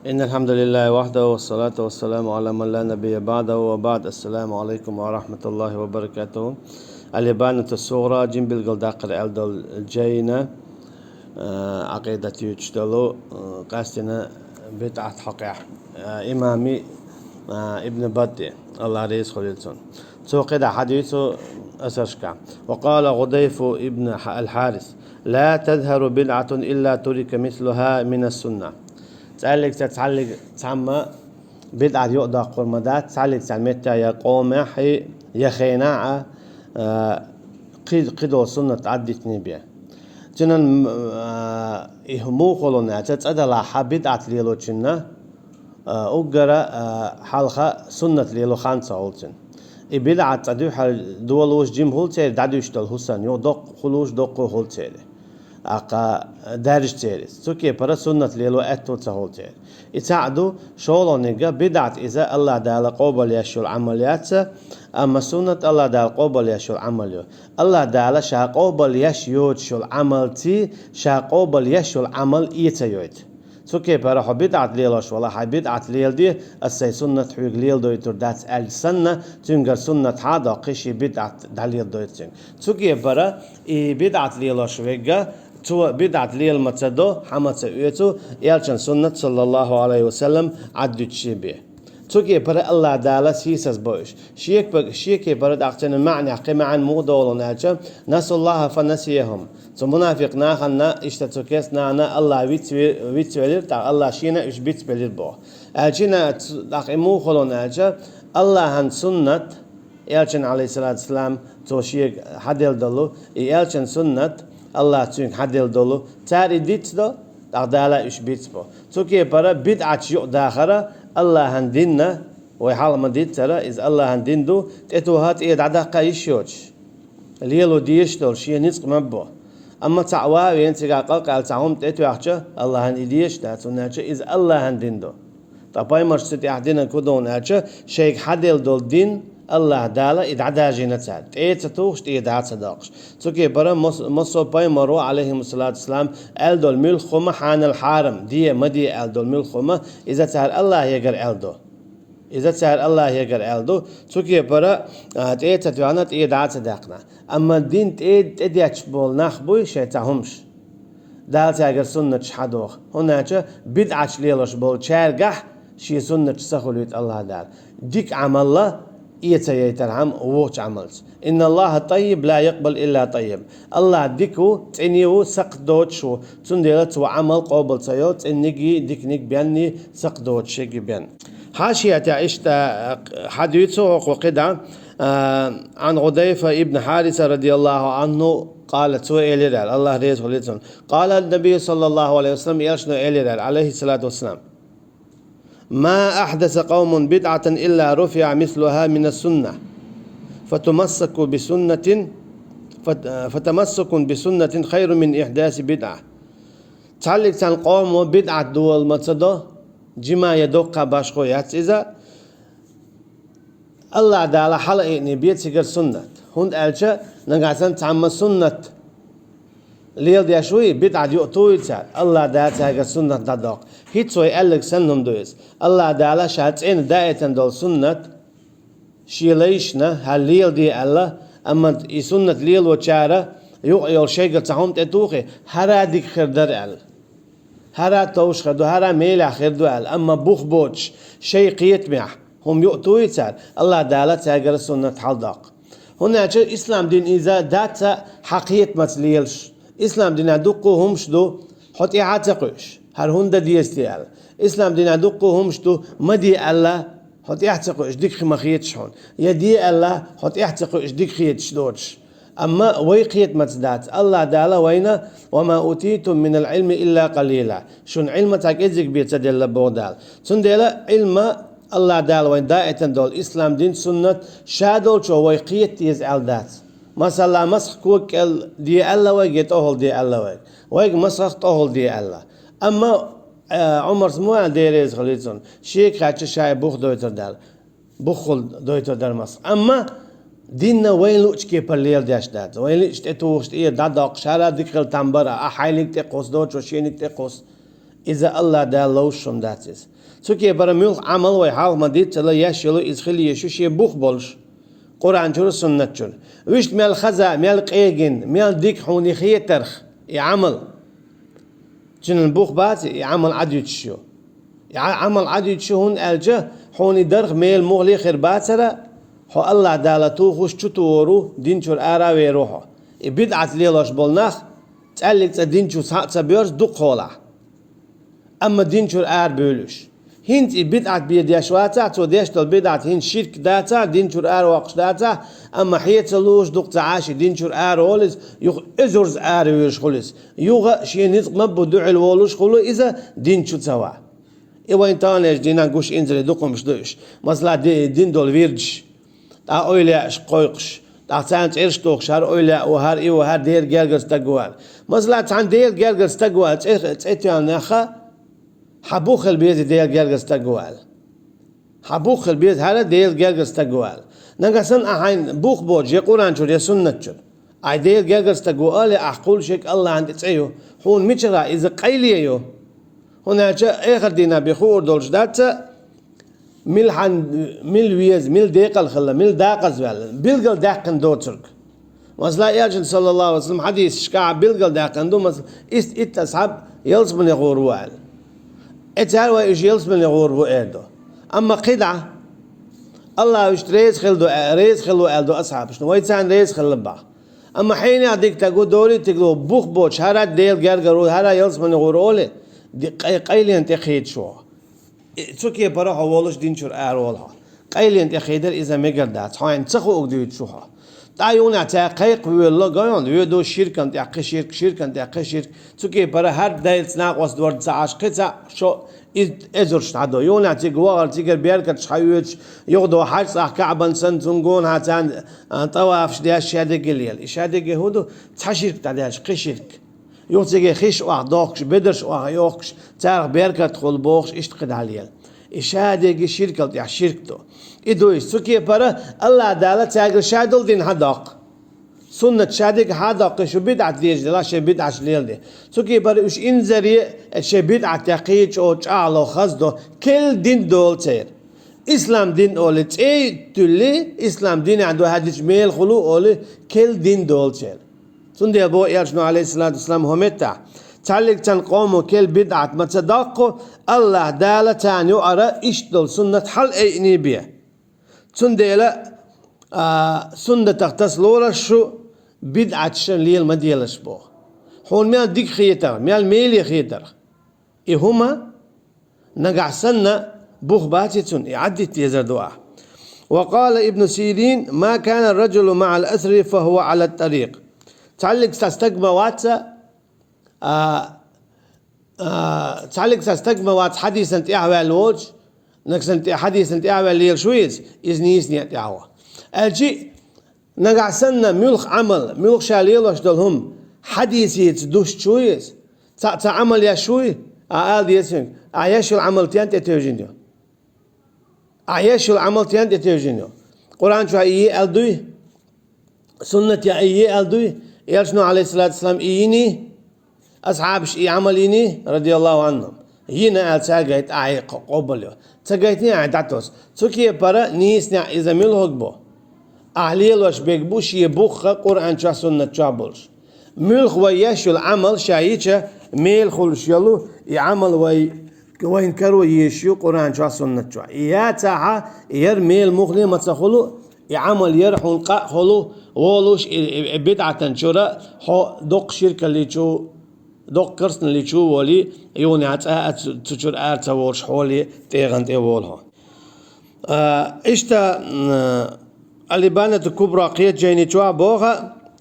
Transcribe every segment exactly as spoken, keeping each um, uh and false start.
إن الحمد لله وحده والصلاة والسلام على من لا نبي بعده وبعد. السلام عليكم ورحمة الله وبركاته. الإبانة الصغرى, жима билгал даккхар аьлла дола жайна, а, Ӏакъидат юьйцуш долу, а, къаьстина бидӀат хьокъехь, а, имами, а, Ибн Батти, Аллах реза хуьлийла цунна. Цо кхидӀа хьадуьйцу асаршка. وقال غديف بن الحارث: لا تظهر بدعة إلا ترك مثلها من السنة. ЦӀаьллиг ца цхьаллиг цхьамма бидӀат юкъадоккхур ма дац, цхьаллиг цхьа метта я къомехь, я хенахь а, а, кхи-, кхидолу суннат Ӏаддитиний бен. Цуьнан, а, и муха хуьлу аьлча, цӀа далахь хьан бидӀат лелочунна, а, уггара, а, хьалха суннат лело хан ца хуьлу цуьнан. И бидӀат цӀа дуьхьал долуш жима хуьлу церан дӀадуьйш долу хӀусам, юха доккха хуьлуш доккха хуьлу церан. Аккха даьржа церан. Цу кепара суннат лело аьтту ца хуьлу церан. И цхьаъ ду, шолгӀаниг, бидӀат иза Аллах Дала къобал еш йолу Ӏамал яц, амма суннат Аллах Дала къобал еш йолу Ӏамал ю. Аллах Дала ша къобал еш йоцуш йолу Ӏамалций, ша къобал еш йолу Ӏамал эца йойту. Цу кепара хьо бидӀат лелош валахь, хьайн бидӀат леладе, ас сайн суннат хьоьга леладойтур дац аьлча санна, цуьнгара суннат хьан а доккхий, шен бидӀат дӀалеладойту цуьнга. Цу кепара и бидӀат лелош верг, цо бидӀат лела ма ца до, хьан ма ца оьцу, элчан суннат, саллаллаху Ӏалайхи ва саллам, Ӏаддуьтуш бен. Цу кепара Аллах Дала сийсаз бо уьш. Шеке-, шен кепара тӀаккха цуьнан маьӀнехь кхин маьӀна муха долу аьлча, نسوا الله فنسيهم. Цу мунафикъ нахана иштта цу керста нахана Аллах вицве-, вицвелира, тӀаккха Аллах шена уьш бицбелира боху. Аьлча, ц-, тӀаккха и муха хуьлу аьлча, Аллахьан суннат, элчан, Ӏалайхиссалату вассалам, цо шега хьаделла долу, и элчан суннат, Аллах цуьнга хьаделла долу, цара и дицдо, тӀаккха Дала уьш бицбо. Цу кепара бидӀаташ юкъадахара Аллахьан динна, вай хьалха ма-диццара, иза Аллахьан дин ду, тӀетоха тӀе дӀадаккха йиш йоцуш. Лело дезаш долу шен ницкъ ма бо. Амма цхьаъ ван а вен, цигахь къа-, къалкъал цхьа хӀума тӀетоьхча, Аллахьан и дезаш дац, хӀунда аьлча иза Аллахьан дин ду. Ткъа пайхамаршца тӀехь динан кху ду хӀунда аьлча, шайга хьаделла долу дин Аллах Дала и дӀадаржийна цара, тӀе а ца тухуш, тӀе дӀа а ца доккхуш. Цу кепара мас-, массо а пайхамаро, Ӏалайхимуссалату вассалам, аьлла долу муьлхха хӀума хьанал хьарам, де а ма де аьлла долу муьлхха хӀума, иза цара Аллахьегара аьлла ду. Иза цара Аллахьегара аьлла ду. Цу кепара, а, тӀе а ца тоьхна, тӀе дӀа а ца даьккхина. Амма дин тӀе, тӀедетташ болу нах буй шайн цхьа хӀумаш. Дала цаьргара суннаташ хьадоху. ХӀунда аьлча бидӀаташ лелош болчаьргахь шен суннаташ ца хуьлуьйту Аллах Дала. Дика Ӏамал а эца яйтархьама вочу Ӏамалца. إن الله طيب لا يقبل إلا طيب. Аллах дика ву, цӀена ву, сакхт доцуш ву. Цундела цо Ӏамал къобал ца йо, цӀенниг а, диканиг а, бенниг а, сакхт доцушшехь а бен. Хьашиятехь иштта хьадуьйцу хӀокхо кхидӀа, а, عن حذيفة بن الحارث رضي الله عنه قال, цо элира аьлла, Аллах реза хуьлийла цунна. قال النبي صلى الله عليه وسلم, элчано элира аьлла, Ӏалайхиссалату вассалам: ما أحدث قوم بدعة إلا رفع مثلها من السنة، فتمسك بسنة، فت-، فتمسك بسنة خير من إحداث بدعة. Цхьаллиг цхьана къомо бидӀат дола ма ца до, жима я доккха башхо яц иза, Аллах Дала хьалаайъиний бен цигара суннат. ХӀунда аьлча нагахь санна цхьамма суннат леладеш вуй, бидӀат юкъатуьйту цара, Аллах Дала цаьргара суннат дӀадоккху. ХӀинца вай аьлларг санна хӀума ду иза. Аллах Дала ша цӀена даийтина долу суннат шен лайшна хьан леладе аьлла, амма и суннат лелочара юкъа йолу шайгара цхьа хӀума тӀетухий, хӀара дика хир дара аьлла. ХӀара товш хир ду, хӀара мелехь хир ду аьлла, амма бух боцуш, шайн кхетамехь хӀума юкъатуьйту цара, Аллах Дала цаьргара суннат хьаладоккху. ХӀунда аьлча ислам дин иза дац хьан кхетамца лелаш. Ислам динехь дуккха а хӀумаш ду, хьо тӀаьхьа а ца кхуьуш, хӀара хӀунда деза те аьлла. Ислам динехь дуккха а хӀумаш ду, ма де аьлла, хьо тӀаьхьа ца кхуьуш, дика хи ма хеташ хьуна. Я де аьлла, хьо тӀаьхьа ца кхуьуш, дика хеташ доцуш. Амма вай кхетамца дац. Аллах Дала вайна: وما أوتيتم من العلم إلا قليلا. Шуна Ӏилма цхьа кӀеззиг бен ца делла, боху Дала. Цундела Ӏилма Аллах Дала вайна даийтина долу ислам дин, суннат, ша долчо вай кхета деза аьлла дац. Масала, масах кога кӀел де аьлла вайга, я тӀехула де аьлла вайга. Вайга масах тӀехула де аьлла. Амма, э, Ӏумарс ма аьлла, Дела реза хуьлийла цунна, шега хаьттича ша и бух дойтур даьлла. Бухахула дойтур дара масах. Амма динна вайна луъучу кепара леладеш дац. Вайна луъучу тӀетухуш, тӀера дӀадоккхуш, хӀара дика хила там бара, а хьайниг тӀекхуссу, доцчо шениг тӀекхуссу. Иза Аллах Дала ловзуш хӀума дац иза. Цу кепара муьлха Ӏамал вай хьалха ма дийццара еш йолу иза хила езаш ю шен бух болуш, Къуръан чуьра, суннат чуьра. Вуьшта мел хаза, мел къегина, мел дика хьуна хетарх и Ӏамал. Цуьнан бух бац и Ӏамал Ӏадуьтуш ю. И Ӏа-, Ӏамал Ӏадуьтуш ю, хӀунда аьлча хьуна и дарх мела муххале хир бацара, хьо Аллах Дала тухуш чу тухур ву, дин чуьра ара а вер ву хьо. И бидӀат лелош болу нах цӀаьллиг цкъа дин чу схьа а ца боьрзу дукха хьолахь. Амма дин чуьра ара буьйлу уьш. ХӀинца и бидӀат бен деш вацахь, цо деш долу бидӀат хӀинца ширк дацахь, дин чуьра ара воккхуш дацахь, амма хье ца луш дукха ца Ӏаш и дин чуьра ара волу иза, юха эзарза ара вуьйлуш хуьлу иза. Юха шен ницкъ ма-бу дуьхьал волуш хуьлу иза, дин чу ца ван. И вайн таханлерчу дийнахь гуш инзаре дукха хӀумаш ду уьш. Масала, ди-, дин долу вирдаш, тӀаккха эвлаяаш кхойкхуш, тӀаккха царна цӀераш тухуш, хӀара эвлаяъ ву, хӀара и ву, хӀара Делан гергара стаг ву аьлла. Масала, цхьана Делан гергара стаг ву аьлла цӀе, цӀе тоьлла нах, хьан бух хила беза Делан гергара стаг ву аьлла. Хьан бух хила беза хӀара Делан гергара стаг ву аьлла. Нагахь санна ахь хьайн бух боцуш, я Къуръан чуьра, я суннат чуьра, ахь Делан гергара стаг ву олий, ахь кхуллуш ерг Аллахьан тӀе цӀе ю. Хьуна мичара иза къайле ю? ХӀунда аьлча эхарт дийнахь бен хуур долуш дац, мила хьан, мила веза, мила декъала хилла, мила декъаза ваьлла, билгалдаьккхина доцург. Масала, Элчано, саллаллаху Ӏалайхи ва саллам, хьадисашкахь билгалдаьккхина ду, масала, ист-, итт асхьаб ялсамане гӀур ву аьлла. Э, цара вай уьш ялсамане гӀур ву эр ду. Амма кхидӀа, Аллах уьшта реза хилла ду, э, реза хилла ву аьлла ду асхьабашна, вай царна реза хилла боху. Амма хьенех дика стаг ву, дорий стаг ву, бух боцуш, хӀара Делан гергара ву, хӀара ялсамане гӀур ву олий, ди-, къай-, къайлен тӀе кхеташ ву. И цу кепара хьо волуш дин чуьра ара волу хьо. Къайлен тӀе кхетар иза мегар дац, хьайна ца хуург дуьйцуш ву хьо. ТӀаккха юханехь цара кхайкха воьлла, гой хьуна, воьду ширкана тӀехь кхин ширк, ширкана тӀехь кхин ширк. Цу кепара хӀара Делаца накъост варна ца Ӏаш, кхин цхьаъ шо иза эзарш дӀадо. Юханехь цига вахар, цигара беркаташ хьаоьцуш, юхадо хьаьжцӀахь КаӀбан санна, цунна гонахьа царна, а, тӀавафаш деш шадерг лела. И шадерг хӀун ду? Цхьа ширк дӀадаьлча, кхин ширк. Юха цига хиш охьадохкуш, бедарш охьайохкуш, царах беркат хуьлу бохуш, иштта кхидӀа лела. И шадерг ширкал тӀехь ширк ду. И ду иза. Цу кепара Аллах Дала цаьргара ша долу дин хьадоккху. Суннат шадерг хьадоккху, шу бидӀат дезаш делахь, шайн бидӀаташ леладе. Цу кепара уьш инзаре, шайн бидӀатех кхечо чӀагӀло, хаздо, керла дин долу церан. Ислам дин олий цӀе туьллий, ислам динехь ду хьаьдича мела хуьлу олий, керла дин долу церан. Цундела боху Элчано, Ӏалайхиссалату вассалам, хӀокху меттехь: «Цхьаллиг цхьана къомо керла бидӀат ма ца доккху, Аллах Дала царна юкъара иштта долу суннат хьалаайъиний бен». Цундела, а, суннатах таса лоруш шу, бидӀаташ лела ма делаш боху. Хьуна мел дика хетарх, мел меле хетарх. И хӀума нагахь санна бух баций цунна, и Ӏаддита дезар ду ахь. وقال ابن سيرين: «ما كان الرجل مع الأسر فهو على الطريق». Цхьаллиг цхьа стаг ма вац, а, а, цхьаллиг цхьа стаг ма вац хьадисан тӀехь ваьлла волчу, нагахь санна тӀе-, хьадисан тӀехь ваьлла лелаш ву иза, иза нийса некъа тӀехь ву. Аьлчи, нагахь санна муьлха Ӏамал, муьлха ша лелош долу хӀума хьадисица дустуш ву иза, цхьаъ цхьа Ӏамал еш вуй, а ала деза хьуьнга, ахь еш йолу Ӏамал стенна тӀетевжина ю? Ахь еш йолу Ӏамал стенна тӀетевжина ю? Къуръан чохь и йи аьлла дуй? Суннатехь и йи аьлла дуй? Элчано, Ӏалайхиссалату вассалам, и йиний? Асхьабаш и Ӏамал йиний, радияллаху Ӏанхум? Йина аьлла цаьрга гайта, ахь и къо-, къобал йо. Ца гайтиний, ахь дӀатосу. Цу кепара нийсанехь иза муьлхарг бу? Ахь лелош берг бу шен бухха Къуръан чохь, суннат чохь болуш. Муьлха вай еш йолу Ӏамал ша йича мела хуьлуш йолу, и Ӏамал вай, вайна каро езаш ю Къуръан чохь, суннат чохь. И яцахьа, яра мела муххале ма ца хуьлу, и Ӏамал яра хьуна къа а хуьлу, волуш и, и, и бидӀатан чуьра хьо доккха ширкалличу, доккха керстаналличу волий, юханехь цкъа а цу, цу чуьра ара ца волуш хьоле тӀегӀан тӀе волу хьо. А, иштта, м, Ал-Ибанатул Кубра кхечу жайни чохь боху: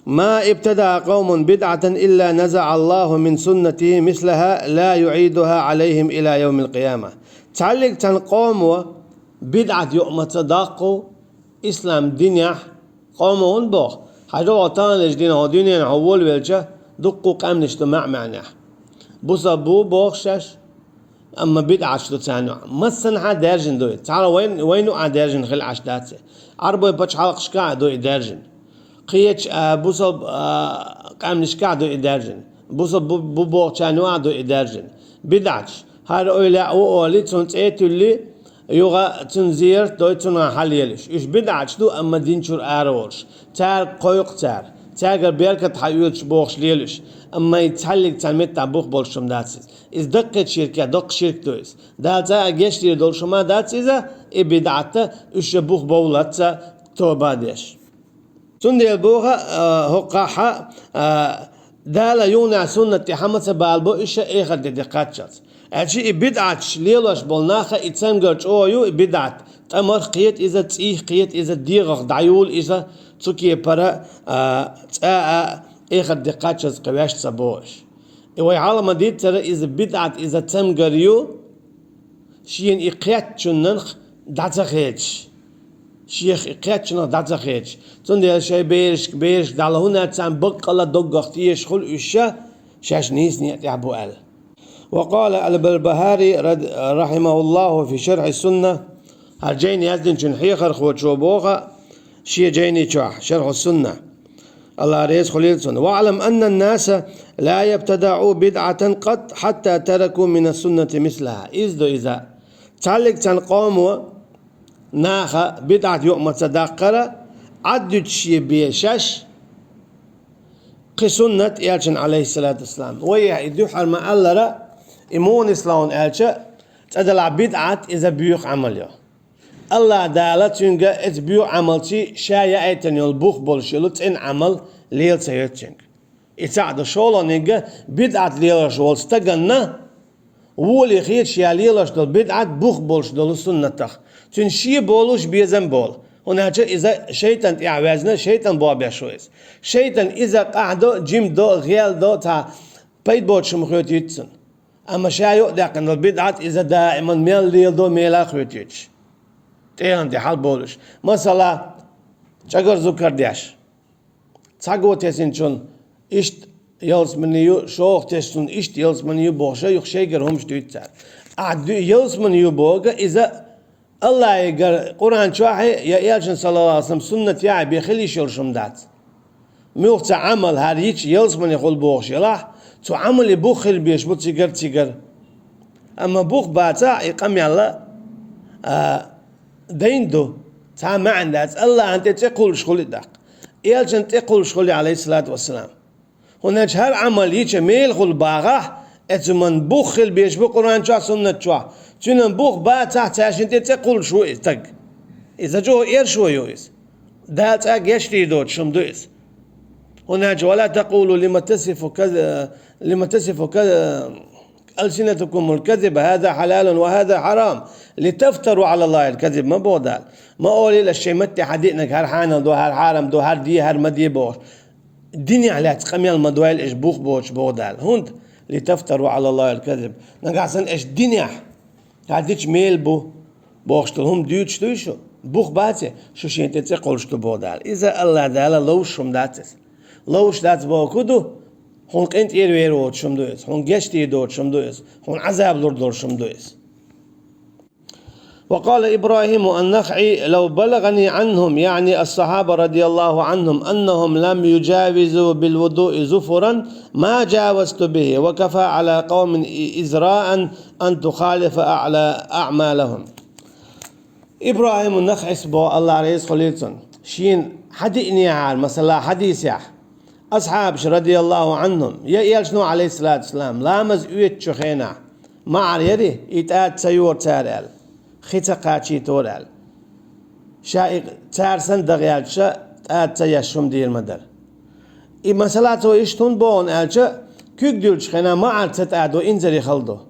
«ما ابتدع قوم بدعة إلا نزع الله من سنتهم مثلها لا يعيدها عليهم إلى يوم القيامة». Цхьаллиг цхьана къомо бидӀат юкъа ма ца доккху ислам динехь, къомо хӀунда боху? Хьажа, хьо таханлерчу дийнахь, хьо дуьненахь хьо волавелча, дуккха къаьмнаш ду маьӀ-маьӀнехь. Бусалба бу боху шаьш, амма бидӀаташ ду царна юкъахь. Массанхьа даьржина ду и. Цхьа вайн, вайна юкъахь даьржина хила Ӏаш дац и. Ӏарбойн пачхьалкхашкахь а ду и даьржина. Кхечу, а, бусалба, а, къаьмнашкахь а ду и даьржина. Бусалба бу, бу бохучарна юкъахь а ду и даьржина. бидӀаташ. ХӀара ойла а ву олий, цунна цӀе а туьллий, юха цунна зерат дой, цунах хьалелаш. Уьш бидӀаташ ду, амма дин чуьра ара волуш. Цаьрга кхойкху цара. Цаьргара беркат хьаоьцуш бохуш лелаш. Амма и цхьаллиг цхьана меттахь бух болуш хӀума дац иза. Иза даккхийчу ширкех доккха ширк ду иза. Дала цкъа а гечдийр долуш хӀума дац иза, и бидӀат а, уьш а бух бовлаца тоба а деш. Цундела боху, а, хӀокхахь, а, Дала юханехь суннат тӀе хьама ца балабо, уьш а эхарт де декхаччалц. Аьлча и бидӀаташ лелош болу нах а и цамгар чӀогӀа ю, и бидӀат. ТӀамарх кхета иза, цӀийх кхета иза, дегӀах дӀайолу иза, цу кепара, а, цкъа а эхарт декхаччалц кхин ваьш ца боху уьш. И вай хьалха ма-дийццара, иза бидӀат, иза цамгар ю, шена и кхеттачуннах дӀа ца хедаш. Шех и кхеттачуннах дӀа ца хедаш. Цундела шайн берашка, берашка дӀала хӀунда царна баккъала доггах тешаш хуьлу уьш ша, шаьш нийса некъа тӀехь бу аьлла. وقال البربهاري رد-، رحمه الله في شرح السنة, хӀара жайна яздинчун хьехархочо боху шен жайни чохь, Шархьу Сунна. Алла реза хуьлийла цунна. واعلم أن الناس لا ابتدعوا بدعة قط حتى تركوا من السنة مثلها. Иза ду иза. Цхьаллиг цхьана къомо наха бидӀат юкъа ма ца даккхара, Ӏад дуьтуш бен шаьш кхин суннат элчан, Ӏалайхиссалату вассалам. Вай и дуьххьара ма-аллара, и муха нисло аьлча, цкъа делахь бидӀат иза боьха Ӏамал ю. Алла Дала цуьнга эца боьха Ӏамалчий ша яийтина йолу бух болуш йолу цӀена Ӏамал лела ца йоьцу цуьнга. И цхьаъ ду, шолгӀаниг, бидӀат лелош волу стаганна, воле хеташ я лелош долу бидӀат бух болуш долу суннатах. Цуьнан шен болуш безам болу. ХӀунда аьлча иза шайтан тӀехь ваьзна, шайтан бобеш ву иза. Шайтан иза къахьдо, жимдо, гӀелдо, цхьа пайда боцуш хӀума хоьтуьйту цунна. Амма ша юкъадаьккхина долу бидӀат иза даиман мел леладо, мела а хоьтуьйтуш. ТӀегӀан тӀе хьалаболуш. Масала, чӀагар зукар деш. Цхьаго тесначунна иштта ялсамани ю, шолгӀа тесначунна иштта ялсамани ю бохуш, юха шайгара хӀумаш дуьйцу цара. Ахь ду-, ялсамани ю боху иза Аллахьигара Къуръан чохь а, я элчан, саллаллаху Ӏалайхи ва саллам, суннат яхь а бен хила йиш йолуш хӀума дац. Муьлхха цхьа Ӏамал хӀара йича ялсамани хуьлу бохуш елахь, цу Ӏамале бух хила безаш бу цигара, цигара. Амма бух бацахь, и къамел а, а, дайн ду, цхьа а маьӀна дац, Аллахьан тӀе цӀе кхуллуш хуьлу и тӀаккха. Элчан тӀе кхуллуш хуьлу, Ӏалайхиссалату вассалам. ХӀунда аьлча хӀара Ӏамал йича мела хуьлу бахахь, эцу ман бух хила безаш бу Къуръан чохь, суннат чохь. Цуьнан бух бацахь, цаьршинна тӀе цӀе кхуллуш ву и стаг. Иза чӀогӀа эршо ю иза. Дала цкъа гечдийр доцуш хӀума ду иза. ХӀунда аьлча: «ولا تقولوا لما تصف كذ-، لما تصف كذ-، ألسنتكم الكذب، هذا حلال وهذا حرام، لتفتروا على الله الكذب», ма боху Дала. Ма олийла шайн матте хьан диънарг хӀара хьанал ду, хӀара хьарам ду, хӀара де, хӀара ма де бохуш. Динехь лаьцна къамел ма дойла аша бух боцуш, боху Дала. ХӀунда? «لتفتروا على الله الكذب». Нагахь санна аша динехь, хӀара дича мела бу бохуш долу хӀума дуьйцуш дуй шу? Бух бацахь, шу шен тӀе цӀе кхуллуш ду, боху Дала. Иза Аллахь Дала ловзуш хӀума дац иза. Ловзуш дац боху хӀун ду? Хьуна къинтӀера вер воцуш хӀума ду иза, хьуна гечдийр доцуш хӀума ду иза, хьуна Ӏазаб лур долуш хӀума ду иза. وقال إبراهيم النخعي: «لو بلغني عنهم، يعني الصحابة رضي الله عنهم، أنهم لم يجاوزوا بالوضوء ظفرا ما جاوزت به، وكفى على قوم إزراء أن تخالف أعلى أعمالهم». ИбрахӀим ан-Нахаъис боху, Аллахь реза хуьлийла цунна, шена хьадиънехьара, масала, хьадисехь, асхьабаш, радияллаху Ӏанхум, я элчано, Ӏалайхиссалату вассалам, ламаз оьцучу хенахь, маӀар яри, и тӀада ца йора цара аьлла, хи ца кхачийтора аьлла. Ша и цара санна дагӀаьлча, тӀада ца еш хӀума дийр ма дара. И масала цо иштта хӀунда боху аьлча, куьг дуьллучу хенахь маӀар ца тӀадо инзаре хала ду.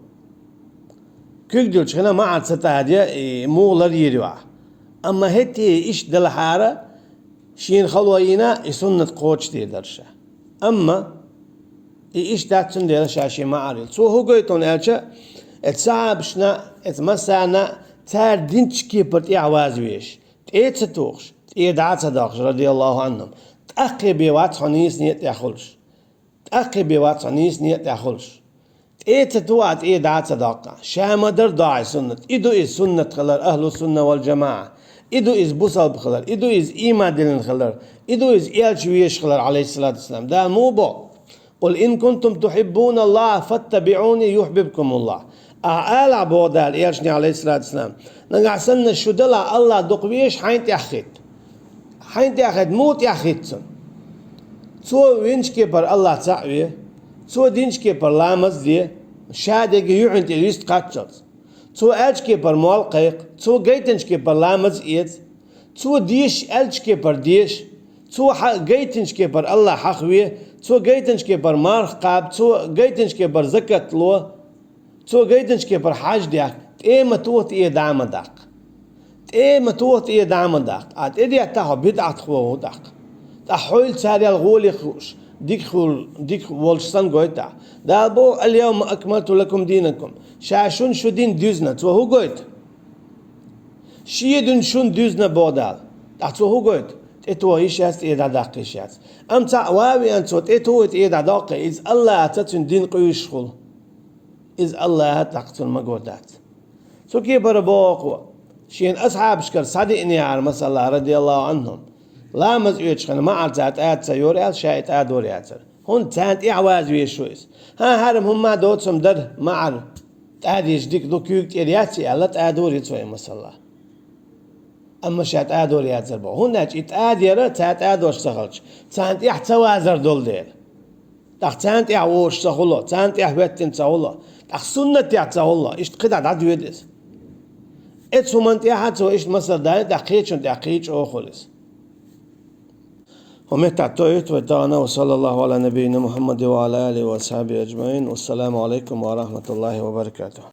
Куьг дуьллучу хенахь маӀар ца тӀадо, и муха лар йийр ю ахь. Амма хӀетте иштта делахьара, шена хало йина, и суннат кхочушдийр дара ша. Амма и иштта дац, цундела ша шен маӀар йилла. Цо хӀун гойту аьлча, эцу сахьабашна, эцу массарна, цара динчу кепара тӀехь ваза везаш, тӀе а ца тухуш, тӀе дӀа а ца доккхуш, радияллаху Ӏанхум, тӀаккха бен вац хьо нийса некъа тӀехь хуьлуш. ТӀаккха бен вац хьо нийса некъа тӀехь хуьлуш. ТӀе ца туху ахь, тӀе дӀа а ца доккху ахь. Ша ма-дарра до ахь и суннат. И ду иза суннат хилар, ахлу сунна вал джамаӀа. И ду иза бусалба хилар. И ду иза ийман диллина хилар. И ду иза элча везаш хилар, Ӏалайхиссалату вассалам. Дала муха боху? قل إن كنتم تحبون الله فاتبعوني يحببكم الله. Ахьа ала, боху Дала элчане, алейхиссалату вассалам, нагахь санна шу делахь, АллахӀ дукха везаш, хьайна тӀехь хӀитта. Хьайна тӀехь хӀитта, муха тӀехь хӀитта цунна? Цо винчу кепара АллахӀ цхьаъ ве, цо динчу кепара ламаз де, ша дерриге юьхьанца тӀе йист кхаччалц. Цо аьллачу кепара молла кхайкха, цо гайтинчу кепара ламаз эца, цо дешаш аьллачу кепара деша, цо хьа-, гайтинчу кепара АллахӀ хьахаве, цо гайтинчу кепара марха кхаба, цо гайтинчу кепара закат ло, цо гайтинчу кепара хьаж дехка, тӀе ма тоха, тӀе дӀа ма даккха. ТӀе ма тоха, тӀе дӀа ма даккха. Ахьа тӀедеттахь хьо бидӀатхо ву тӀаккха. ТӀаккха хьо царел гӀоле хууш, дика хул-, дика волуш санна гойту ахьа. Дала боху: «اليوم أكملت لكم دينكم». Ша шуна шу дин дуьзна, цо хӀун гойту? Шен дин шуна дуьзна, боху Дала. ТӀаккха цо хӀун гойту? ТӀетоха йиш яц, тӀе дӀадаккха йиш яц. Амма цхьаъ ван а веана, цо тӀетухий, тӀе дӀадоккхий, иза АллахӀаца цуьнан дин къуьйсуш хуьлу. Иза АллахӀа тӀаккха цунна магор дац. Цу кепара боху, шена асхьабашкара схьадеънехьара, масала, радияллаху Ӏанхум, ламаз оьцуш хенахь МаӀар цара тӀада ца йора аьлла, ша и тӀадора яцара. ХӀунда царна тӀехь ваза везаш ву иза. ХӀан, хӀара хӀумма доцург дара, МаӀар тӀадийча дика ду, куьйга тӀера яц и аьлла, тӀадора цо и, масала. Амма ша тӀадора яцара боху. ХӀунда аьлча и тӀадера, цара тӀадош ца хилча, царна тӀехь ца вазар долу дела. ТӀаккха царна тӀехь вогӀуш ца хуьлу, царна тӀехь хӀоьттина ца хуьлу, тӀаккха суннатехь ца хуьлу, иштта кхидӀа дӀадоьду иза. Оцу хӀуманна тӀехь а цо иштта масал далийна, тӀаккха кхечунна тӀехь кхин а чӀогӀа хуьлу иза. Хьо меттахь тоьйту вай тахана, ва саллаллаху Ӏала набийина Мухьаммадин ва Ӏала алихи ва асхьабихи аджмаӀин. Вассаламу Ӏалайкум ва рахьматуллахӀи ва баракатухӀ.